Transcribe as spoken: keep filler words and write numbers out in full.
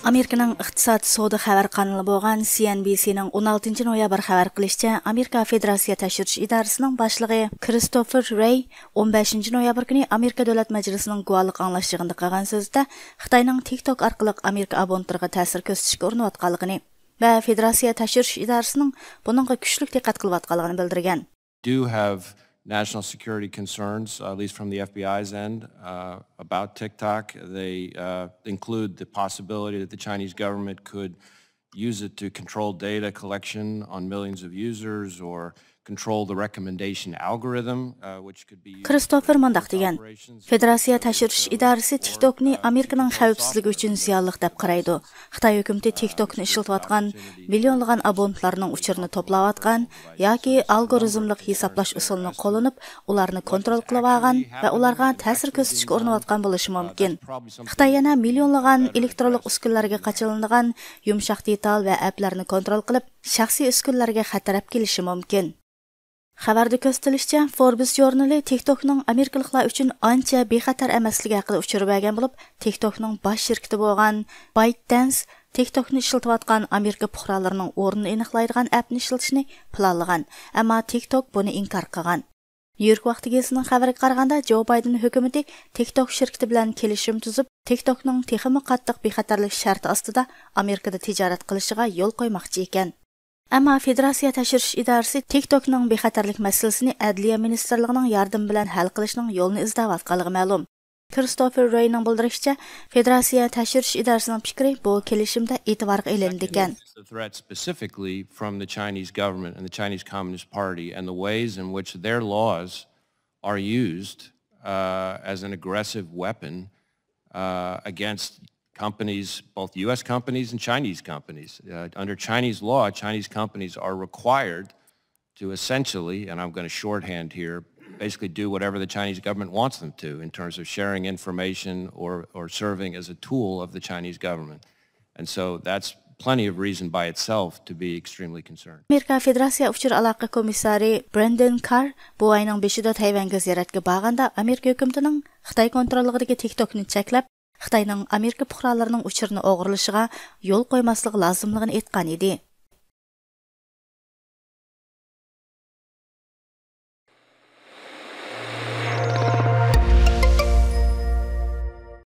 ئامېرىكىنىڭ ئىقتىساد سودا خەۋەر قانىلى بولغان سى ئېن بى سىنىڭ ئون ئالتىنچى نويابىر خەۋەر قىلىشىچە، ئامېرىكا فېدېراتسىيە تەكشۈرۈش ئىدارىسىنىڭ باشلىقى كرىستوفېر رېي ئون بەشىنچى نويابىر كۈنى ئامېرىكا دۆلەت مەجلىسىنىڭ گۇۋاھلىق ئاڭلاش يىغىنىدا قىلغان سۆزىدە، خىتاينىڭ تىك توك ئارقىلىق ئامېرىكا ئابونتلىرىغا تەسىر كۆرسىتىشكە ئۇرۇنۇۋاتقانلىقىنى ۋە فېدېراتسىيە تەكشۈرۈش ئىدارىسىنىڭ بۇنىڭغا كۈچلۈك دىققەت قىلىۋاتقانلىقىنى بىلدۈرگەن. Do have national security concerns, uh, at least from the F B I's end, uh, about TikTok. They uh, include the possibility that the Chinese government could use it to control data collection on millions of users or control the recommendation algorithm, uh, which could be used. كرىستوفېر مۇنداق دېگەن: فېدېراتسىيە تەكشۈرۈش ئىدارىسى تىك توكنى ئامېرىكىنىڭ خەۋپسىزلىكى ئۈچۈن زىيانلىق دەپ قارايدۇ. خىتاي ھۆكۈمىتى تىك توكنى ئىشلىتىۋاتقان مىليونلىغان ئابونتلارنىڭ ئۇچۇرىنى توپلاۋاتقان ياكى ئالگورىزملىق ھېسابلاش ئۇسۇلىنى قوللىنىپ، ئۇلارنى كونترول قىلىۋالغان ۋە ئۇلارغا تەسىر كۆرسىتىشكە ئۇرۇنۇۋاتقان بولۇشى مۇمكىن. خىتاي يەنە مىليونلىغان ئېلېكترونلۇق ئۈسكۈنىلەرگە قاچىلىنىدىغان يۇمشاق دېتال ۋە ئەپلەرنى كونترول قىلىپ، شەخسىي ئۈسكۈنىلەرگە خەتەر ئەپ كېلىشى مۇمكىن. خەۋەردە كۆرسىتىلىشىچە، فوربس ژۇرنىلى تىك توكنىڭ ئامېرىكىلىقلار ئۈچۈن ئانچە بىخەتەر ئەمەسلىكى ھەققىدە ئۇچۇر بەرگەن بولۇپ، تىك توكنىڭ باش شىركىتى بولغان بايت دەنس تىك توكنى ئىشلىتىۋاتقان ئامېرىكا پۇقرالىرىنىڭ ئورنىنى ئېنىقلايدىغان ئەپنى ئىشلىتىشنى پىلانلىغان، ئەمما تىك توك بۇنى ئىنكار قىلغان. نيۇ يورك ۋاقتى گېزىتىنىڭ خەۋىرىگە قارىغاندا، جو بايدېن ھۆكۈمىتى تىك توك شىركىتى بىلەن كېلىشىم تۈزۈپ، تىك توكنىڭ تېخىمۇ قاتتىق بىخەتەرلىك شەرتى ئاستىدا ئامېرىكىدا تىجارەت قىلىشىغا يول قويماقچى ئىكەن. ئەمما فېدېراتسىيە تەكشۈرۈش ئىدارىسى تىك توكنىڭ بىخەتەرلىك مەسىلىسىنى ئەدلىيە مىنىستىرلىقىنىڭ ياردىمى بىلەن ھەل قىلىشنىڭ يولىنى ئىزدەۋاتقانلىقى مەلۇم. كرىستوفېر رېينىڭ بىلدۈرۈشىچە، فېدېراتسىيە تەكشۈرۈش ئىدارىسىنىڭ پىكرى بۇ كېلىشىمدە ئېتىبارغا ئېلىنىدىكەن. The threat specifically from the Chinese government and the Chinese Communist Party and the ways in which their laws are used uh, as an aggressive weapon uh, against companies, both U S companies and Chinese companies. Uh, under Chinese law, Chinese companies are required to essentially, and I'm going to shorthand here, basically do whatever the Chinese government wants them to in terms of sharing information or, or serving as a tool of the Chinese government. And so that's plenty of reason by itself to be extremely concerned. ئامېرىكا فېدېراتسىيە ئۇچۇر ئالاقە كومىسسارى برېندېن كار بۇ ئاينىڭ بېشىدا تەيۋەنگە زىيارەتكە بارغاندا، ئامېرىكا ھۆكۈمىتىنىڭ خىتاي كونتروللۇقىدىكى تىك توكنى چەكلەپ، خىتاينىڭ ئامېرىكا پۇقرالىرىنىڭ ئۇچۇرىنى ئوغرىلىشىغا يول قويماسلىقى لازىملىقىنى ئېيتقان ئىدى.